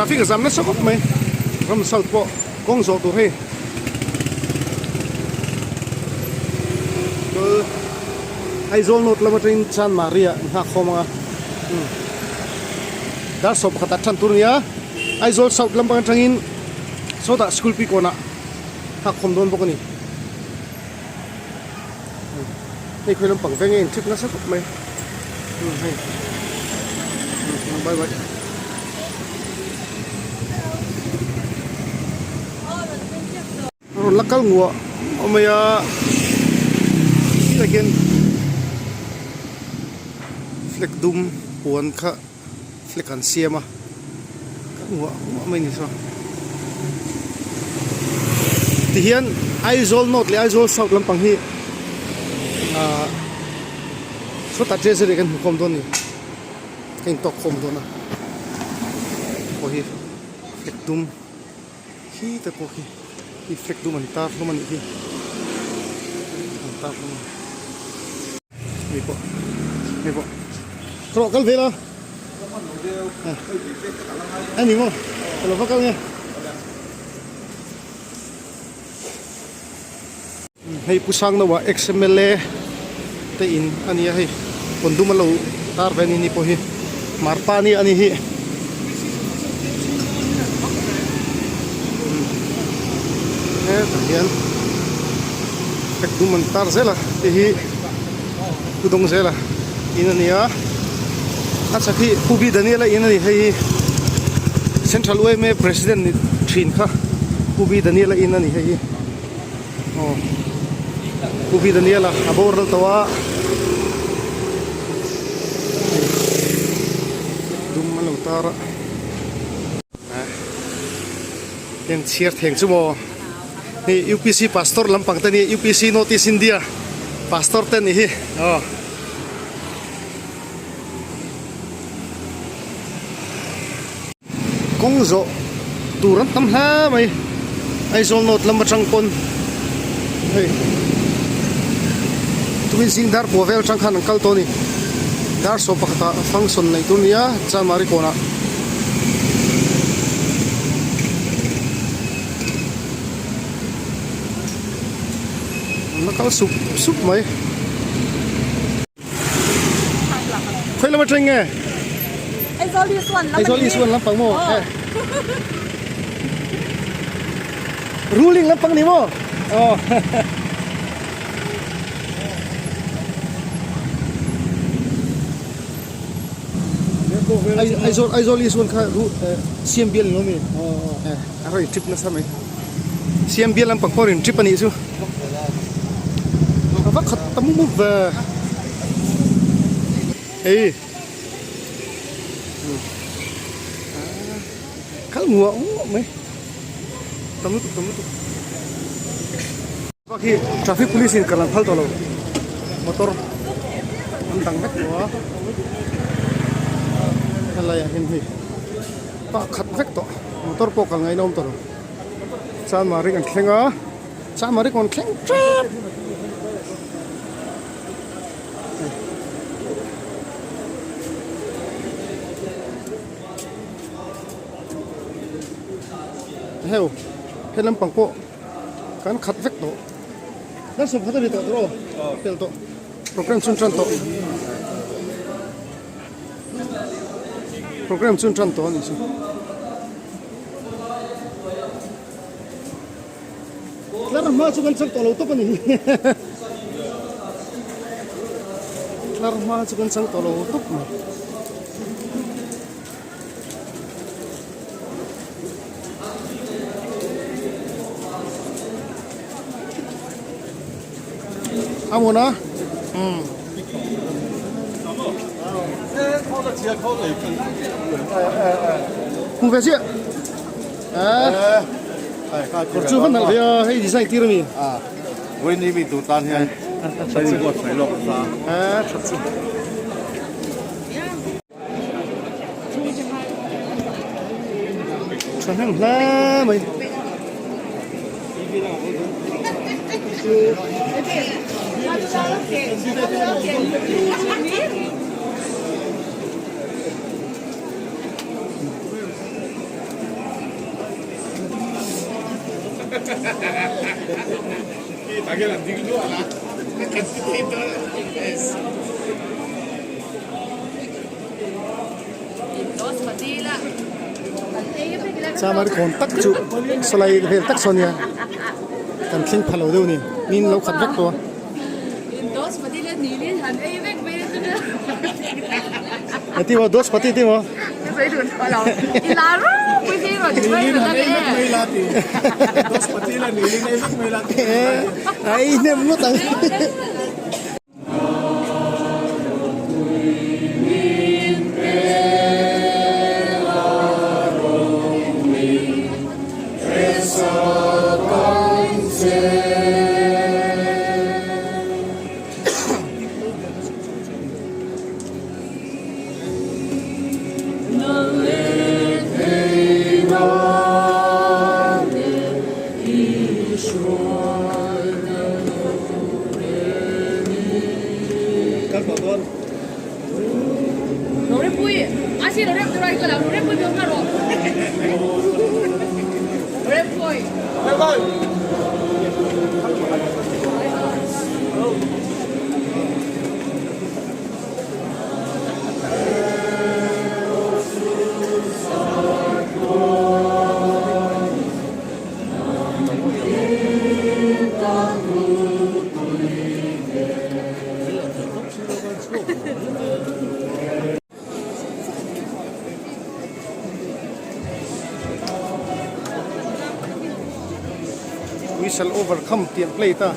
Traffic a zam nasa khawp mai. Ram south pawh kawng zawh tur hei. Kal Aizawl North lam atangin Chanmari ah nghak khawm anga dar sawm pakhat ah tan tur ania Aizawl South lam atangin sawtah school pikawnah nghak khawm dawn bawk a ni. Hei khawi lampang veng a inthip nasa khawp mai hei bye bye. Rawn la kal nguah a mai a hetah hian flag dum puan kha flag an siam a kal nguah nguah mai a ni saw tihian Aizawl North leh Aizawl South lampang hi ahh sawtah treasury kan hmu khawm dawn a ni ka intawk khawm dawn a pawh hi flag dum. Khi te pawh khi khi flag dum an tar hlawm a nih hi an tar hlawm a ni hei pawh hei pawh rawh kal ve la a ni maw ka lo va kal nge hei pu Sangnoa ex mla te in a nia hei pawn dum a lo tar ve a ni ni pawh hi marpa nia a ni hi hetah hian flag dum an tar zel a hei hi pu dawng zel a in a ni a a chhak hi pu B Daniel a in a ni hei hi central yma president ni thin kha pu B Daniel a in a ni hei hi. Aw Pu V Daniel a a boral tawh a hei dum an lo tar a heng chhiar theng chu maw hei U P C pastor lampang te nia U P C North East India pastor te nih hi aw. Kawng zawh tur an tam hle mai Aizawl North lam atang pawn hei tumin zing dar pua vel atang khan an kal tawh a ni dar sawm pakhat ah function neih tur a ni a Chanmari kawnah. An la kal sup sup mai. Khawi lam atang nge? Aizawl Isuan lam Aizawl Isuan lampang maw? Ruling lampang ni maw? Aw. Aizawl Aizawl Isuan kha siam bial ni lo mi? A rawn trip nasa mai. Siam bial lampang pawh a rawn trip a nih chu. A va khat ta mup mup ve. Hei. Kal nguah nguah mai. Tam lutuk tam lutuk. Bak hi traffic police in kal an phal tawh lo. Motor an dang vek tawh a. Helai ah hian hei pah khat vek tawh. Motor pawh kal ngaihna awm tawh lo. Chanmari kan thleng a. Chanmari kawn thleng tep. Heu he lampang pawh kan khat vek tawh kan sawm khat a ni tawh tawh aw fel tawh program chhun tan tawh program chhun tan tawh a ni chu. Tlar hma chu kan chang tawh lo tawp a ni. Tlar hma chu kan chang tawh lo tawp mai. Amuna. Hmu ve chiah. Kawr chu van nalh ve a, hei design tir a ni. Vawiin mi tur tan hian hei buatsaih lawk a sa. That chu. Thahnem hle mai. Chamari kawn tak chu sawlai vel tak saw nia kan thleng pha lo deuh a ni min lo khat vek tawh a. Eti maw dos pati ti maw. Ai hnem ngawt ang. We shall overcome tih an play ta.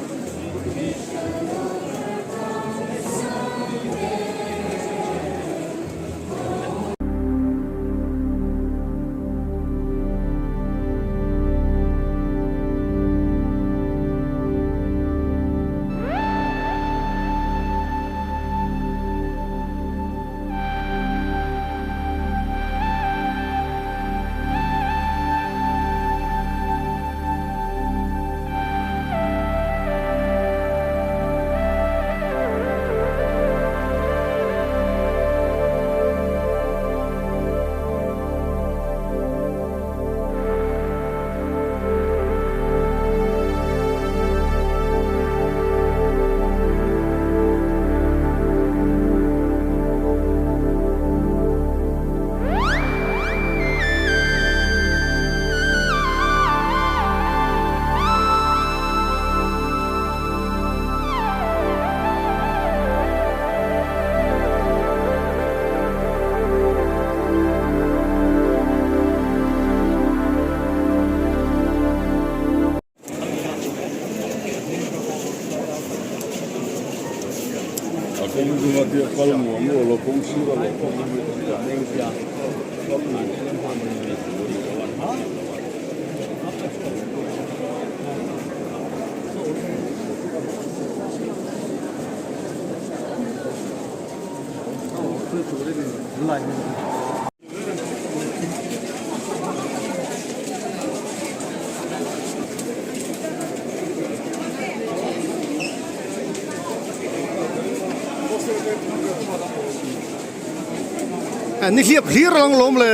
Ni hliap hlir a lang lawm le.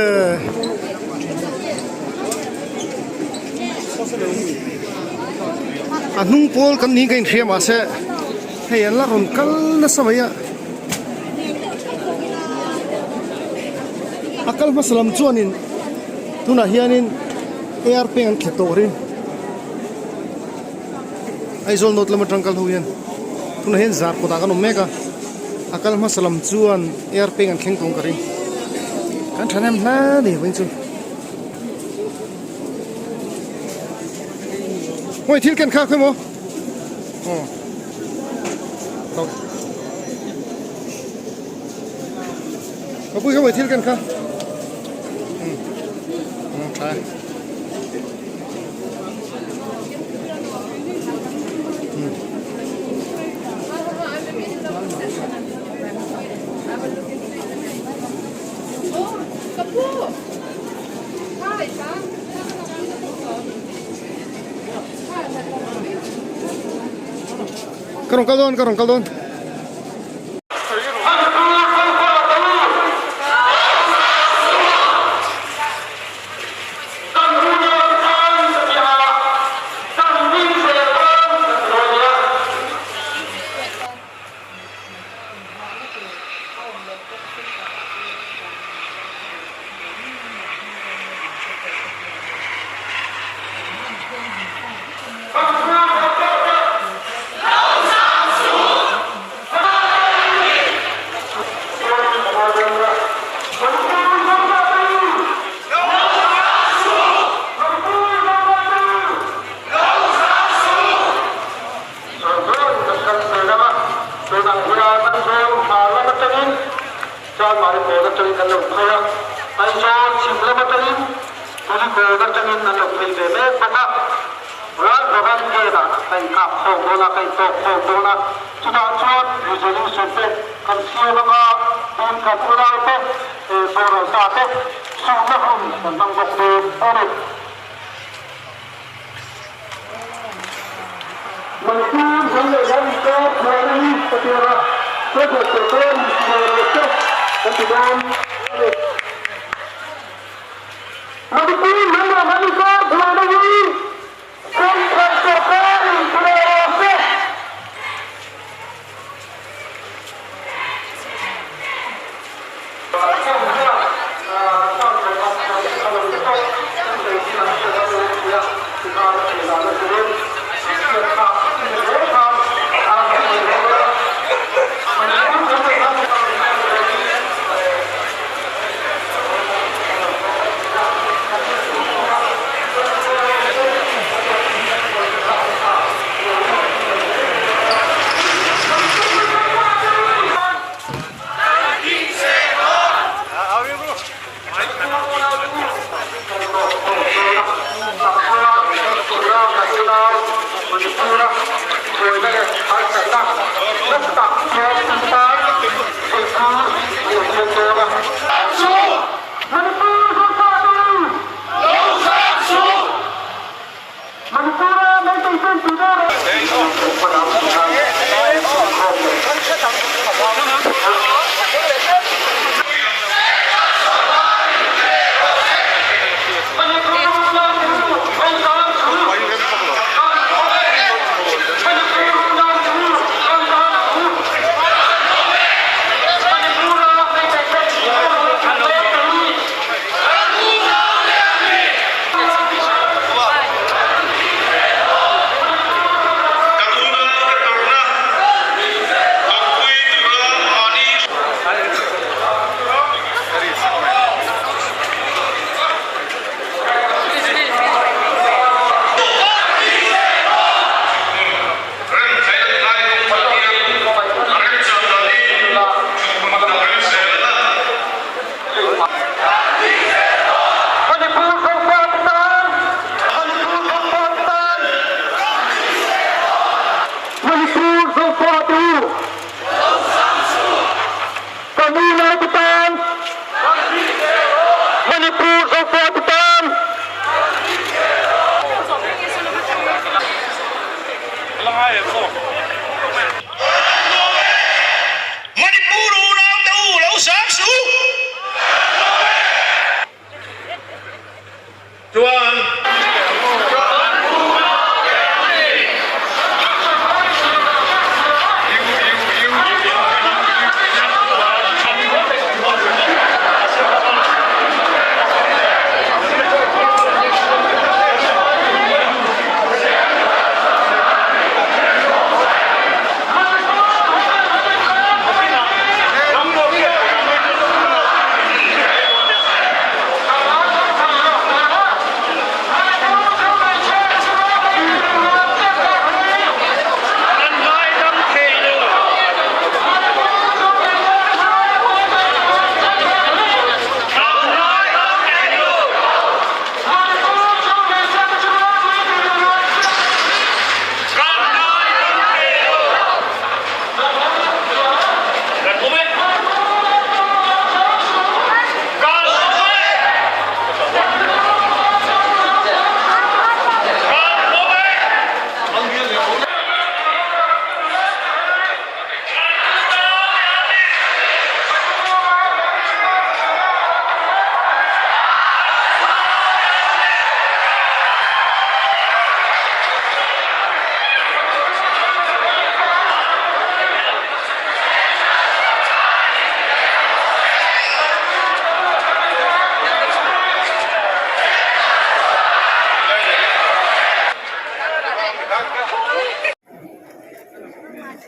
A hnung pawl kan ni ka inhria mahse hei an la rawn kal nasa mai a. A kal hmasa lam chuanin tunah hianin air peng an thle tawh rin Aizawl North lam atang kal ho hian tunah hian zar kawtah kan awm mek a a kal hmasa lam chuan air peng an thleng tawng ka ring kan thahnem hle a ni vawiin chu hawi thil ken kha khawi maw aw. Ka pui kha thil ken kha. Tha. Ka rawn kal dawn, ka rawn kal dawn.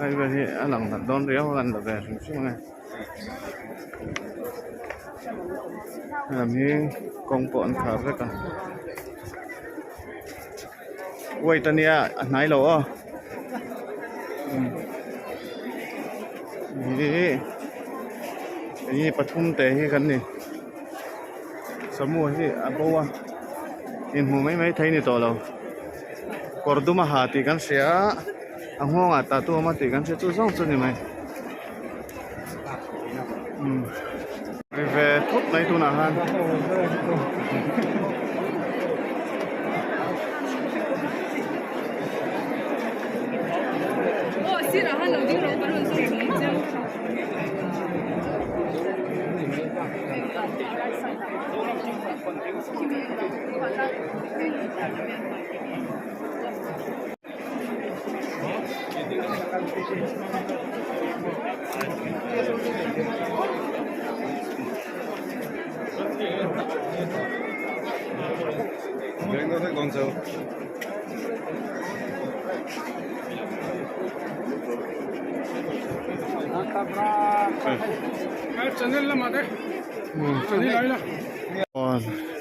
Lai vel hi a lang nalh dawn riau a kan la ve hrim hrim ange helam hi kawng pawh an khar vek a wait ania a hnai lo aw ihh ih pathum te hi kan ni samu hi a bo a inhmuh mai mai thei a ni tawh lo kawr dum a ha tih kan hria a. A nghawngah tattoo a awm a tih kan hria chu zawng chu a ni mai umm ri ve thawt mai tunah khan.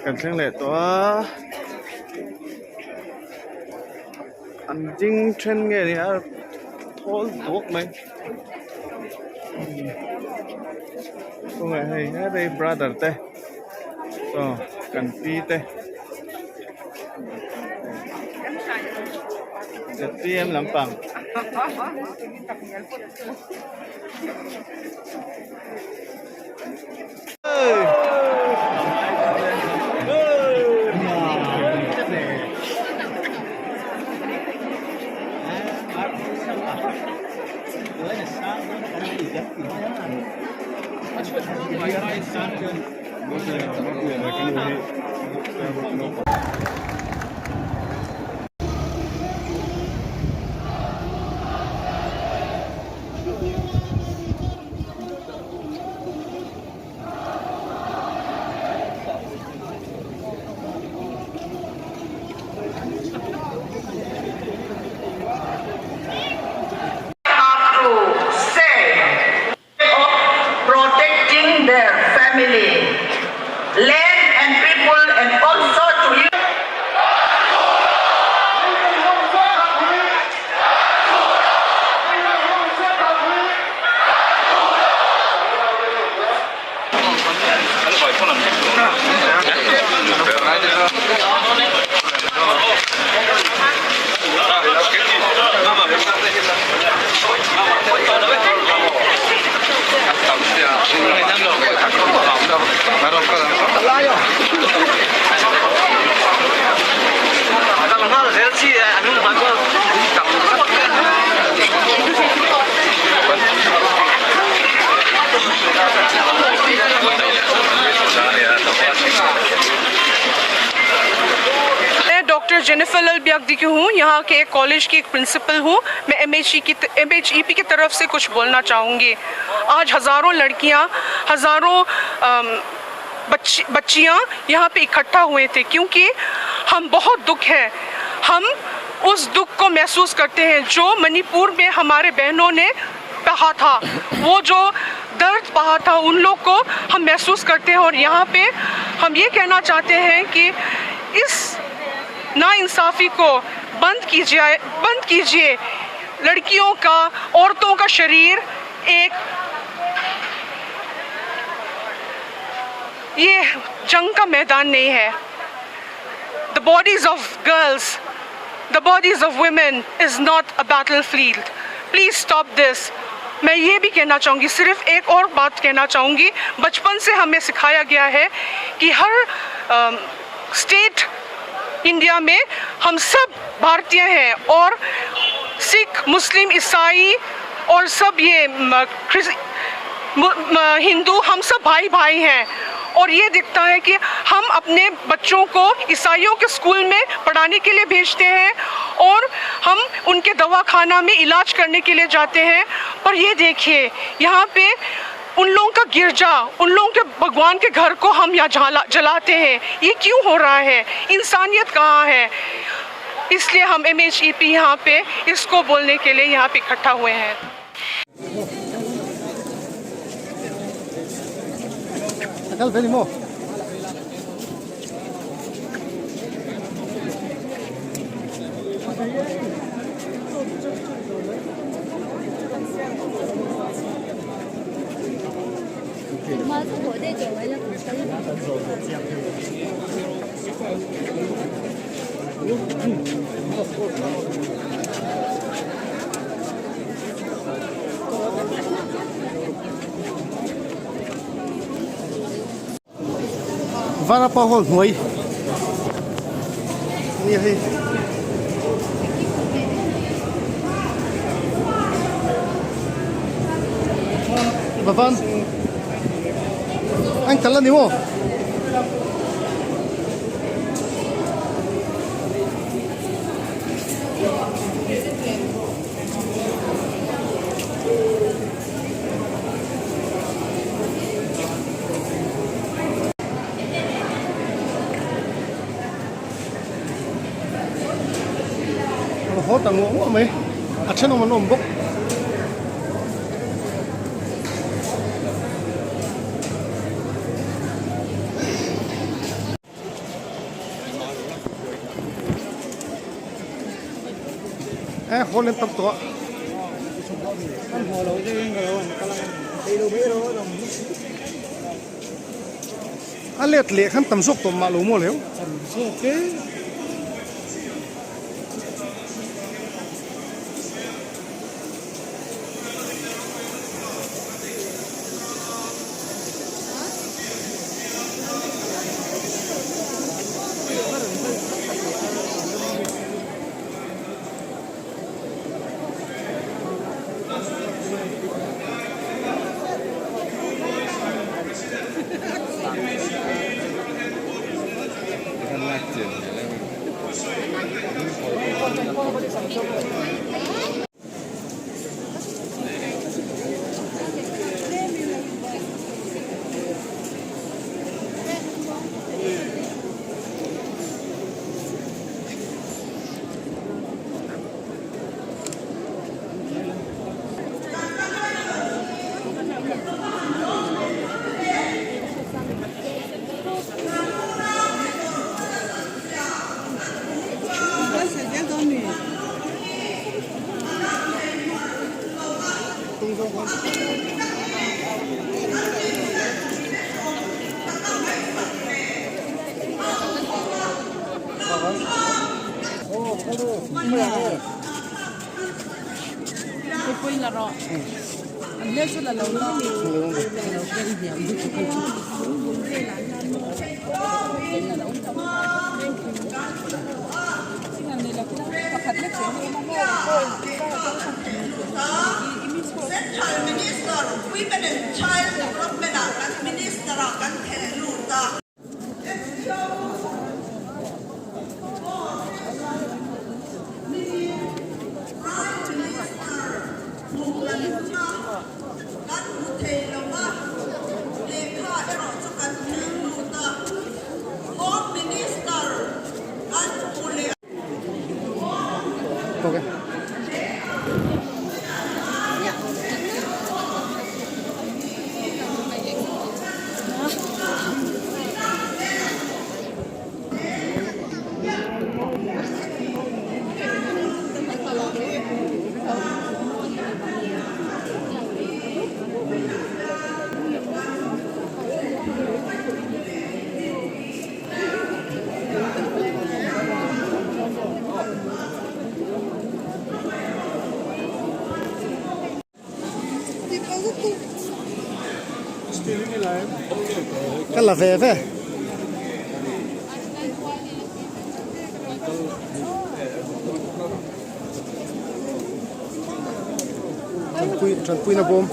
Kan thleng leh tawh a. An ding then nge ni a thawl duak mai khawnge hei hei brother te chaw kan pi te zpm lampang. Protecting their family, land and people and also to मैं doctor Jennifer लल ब्यागदी हूँ यहाँ के एक college की एक प्रिंसिपल हूँ मैं एम एच की M H E P की तरफ से कुछ बोलना चाहूँगी आज हज़ारों लड़कियाँ हज़ारों बच्ची बच्चियाँ यहाँ पे इकट्ठा हुए थे क्योंकि हम बहुत दुख है हम उस दुख को महसूस करते हैं जो मणिपुर में हमारे बहनों ने कहा था वो जो दर्द पहा था उन लोग को हम महसूस करते हैं और यहाँ पे हम ये कहना चाहते हैं कि इस नाइंसाफ़ी को बंद कीजिए बंद कीजिए लड़कियों का औरतों का शरीर एक ये जंग का मैदान नहीं है the bodies of girls the bodies of women is not a battlefield please stop this मैं ये भी कहना चाहूँगी सिर्फ एक और बात कहना चाहूँगी बचपन से हमें सिखाया गया है कि हर स्टेट इंडिया में हम सब भारतीय हैं और सिख मुस्लिम ईसाई और सब ये हिंदू हम सब भाई भाई हैं और ये दिखता है कि हम अपने बच्चों को ईसाइयों के स्कूल में पढ़ाने के लिए भेजते हैं और हम उनके दवाखाना में इलाज करने के लिए जाते हैं पर ये देखिए यहाँ पे उन लोगों का गिरजा उन लोगों के भगवान के घर को हम यहाँ जलाते हैं ये क्यों हो रहा है इंसानियत कहाँ है? इसलिए हम M H E P यहाँ पे इसको बोलने के लिए यहाँ पे इकट्ठा हुए हैं। A kal ve ni maw? Varapa hall hnuai nia hei. Bavan an kal a ni maw? Haw ta nguah nguah mai a thenawm an awm bawk. E haw len tam tawh a. A let leh khan tam zawk tawh mah lo maw leu. Central Minister, Women and Child Development ah kan Minister ah kan theh lut a. Prime Minister hmuh kan tum a, kan hmu thei lo a, lehkha erawh chu kan theh lut a. Home Minister kan hmu leh a. Ka la ve ve. Tanpui tanpuina bawm.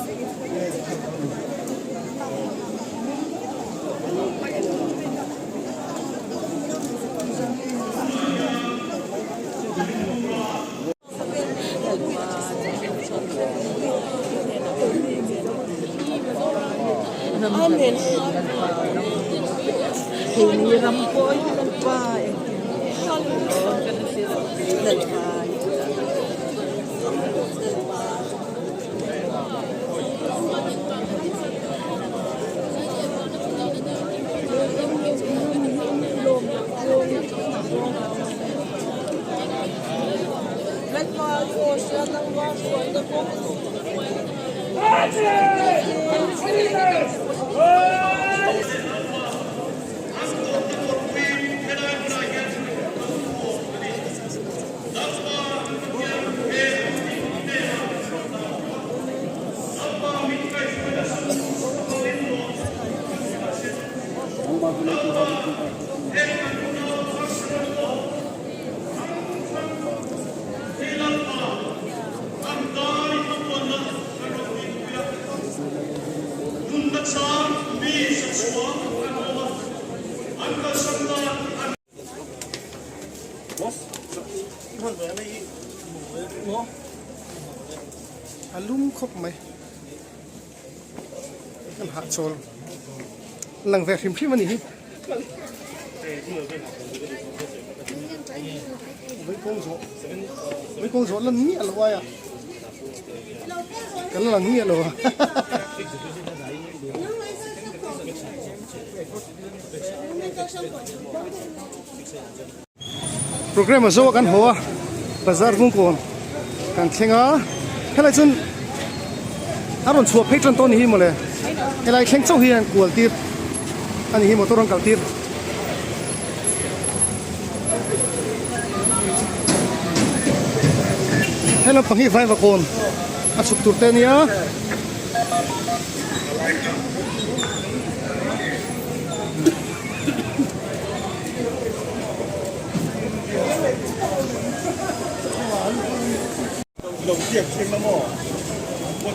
A lum khawp mai kan hahchawl lang ve hrim hrim a ni hi. Veikawng zawh lan miah loh aia kan lang miah lo a. Program a zo a kan haw a bazar bungkawn kan thleng a helai chuan a rawn chhuah phei tan tawh a ni hi mawle helai thleng chauh hi an kual tir a ni hi motor an kal tir. He lampang hi Vaivakawn a chhuk tur te a nia.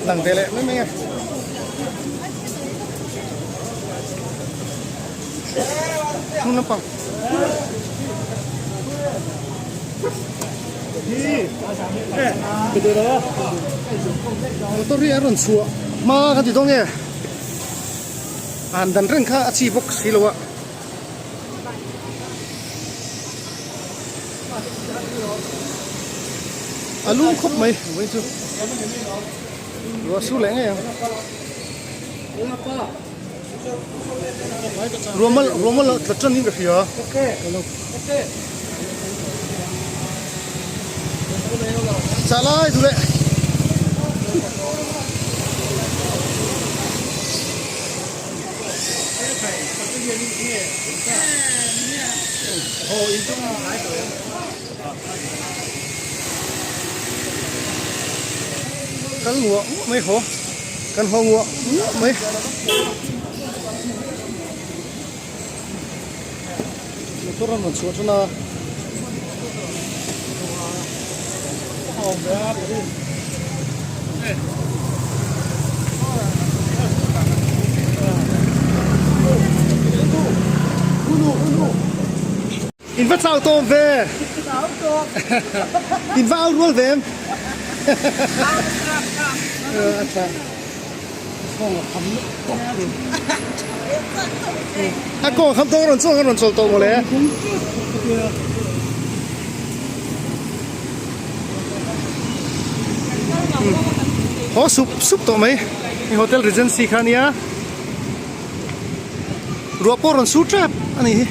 Lang ve leh mai mai a. Hnung lampang. Motor hi a rawn chhuah hma ka ti dawn nge an dan reng kha a chi bawk si lo a. A lum khawp mai vawiin chu ruah su leh ngei ang. Ruahmal ruahmal a tla tan in ka hria. Chah lai duh leh. Kal nguah nguah mai haw kan haw nguah nguah mai. Motor an rawn chhuah tan a. In va chau tawm ve. Chau tawp. In va au rual ve em. A tha. A kawng kham tawng rawn chuang a rawn chawl tawh mawle. Haw sup sup tawh mai. Hei Hotel Regency kha ania. Ruah pawh rawn sur tep a ni hi.